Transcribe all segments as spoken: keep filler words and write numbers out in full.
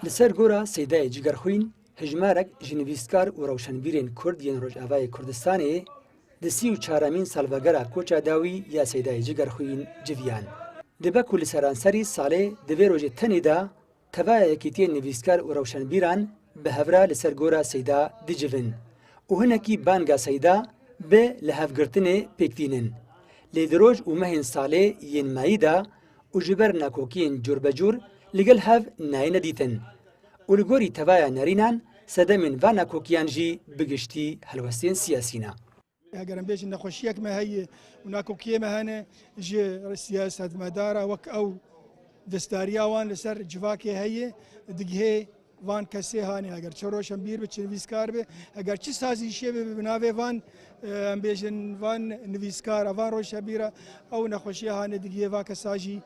Li ser gora Seydayê Cigerxwîn, hijmarek ji nivîskar û rewşenbîrên Kurd yên Rojavayê Kurdistanê di sî û çaremîn salvegera koça dawî ya Seydayê Cigerxwîn civiyan. Dibe ku li seranserî salê di vê rojê tenê de tevaya Yekîtiyên Nivîskar û Rewşenbîran bi hevra li ser gora Seyda dicivin û hinekî banga Seyda bi lihevgirtinê pêk tînin. Lê di roj û mehên salê yên mayî de û ji ber nakokiyên curbecûr li gel hev nayêne dîtin û li gorî tevaya nerînan sedemên van nakokiyan jî bi giştî helwestên siyasî ne. Heger em bêjin nexweşiyek me heye û nakokiyê me hene ji siyasetmedara wek ew destdariya wan li ser civakê heye, digihê van kesê hanê. Heger çi roşenbîr bi, çi nivîskar bi, heger çi sazîşê bi, bi navê van, e, em bêjin van nivîskara, van roşenbîra, ew nexweşiya hanê digihê va kesa jî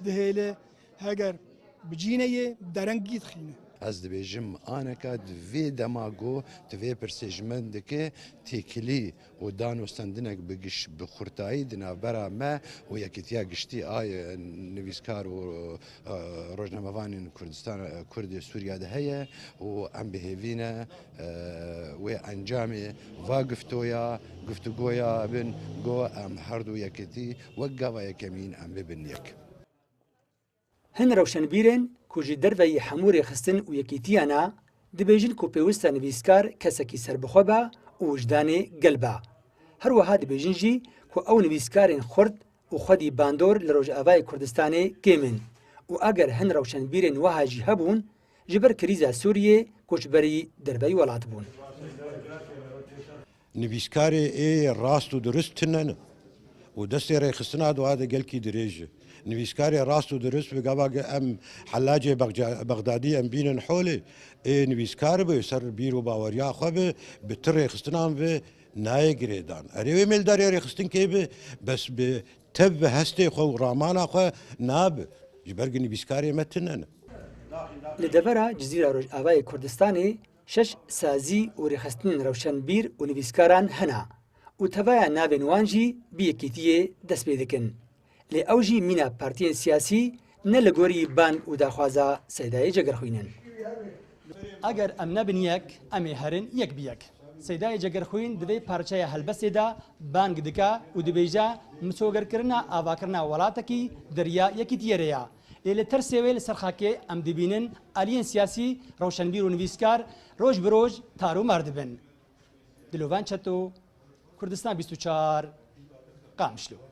dihêle. Heger bi cî neyê, derengî dixîne. Ez dibêjim, aneka di vê dema ku tu vê pirsê ji min dike, têkilî û dano stendinek bi giş-, bi xurtayî di navbera me û yekîtiya giştî a, e, nivîskar û, e, rojnamevanên Kurdistan, e, Kurdê Sûriya de heye û em bi hêvî ne, e, wê encamê va giftoya, giftugoya bin, go em her du yekîtî wek gava yekemîn em bibin yek. Hin rewşenbîrên ku ji derveyî hemû rêxistin û yekîtiyan e, dibêjin ku pêwist e nivîskar kesekî serbixwe be û wijdanê gel be. Her wiha dibêjin jî ku ew nivîskarên xurt û xwedî bandor li Rojavayê Kurdistanê kêm in û eger hin rewşenbîrên wiha jî hebûn, ji ber krîza Sûriyê koçberî derveyî welat bûn. Nivîskarê ê rast û dirust tune ne. Û destê rêxistina di wa de gelkî dirêj e. Nivîskarê rast û dirust bi gava ge em Hellacê Bexca-, Bexdadî em bînin holê, ê nivîskar bi, ser bîr û baweriya xwe bi, bi ti rêxistinan bi nayê girêdan. Erê wê mêldarê rêxistin kê bi, bes bi tev bi hestê xwe û ramana xwe nabi. Ji ber ku nivîskarê me tune ne. Li devera Cizîra Rojavayê Kurdistanê şeş sazî û rêxistinên rewşenbîr û nivîskaran hene û tevaya navên wan jî bi yekîtiyê dest pê dikin. Lê ew jî mîna partiyên siyasî ne li gorî bang û daxwaza Seydayê Cegerxwîn in. Eger em nebin yek, em ê herin yek bi yek. Seydayê Cegerxwîn di vê parçeya helbestê de bang dike û dibêje, misogerkirina avakirina welatekî di riya yekîtiyê re ye. Lê li tersê wê li ser xakê em dibînin aliyên siyasî, rewşenbîr û nivîskar roj bi roj tar û mar dibin. Dilovan Çeto, Kurdistan bîst û çar, Qamişlo.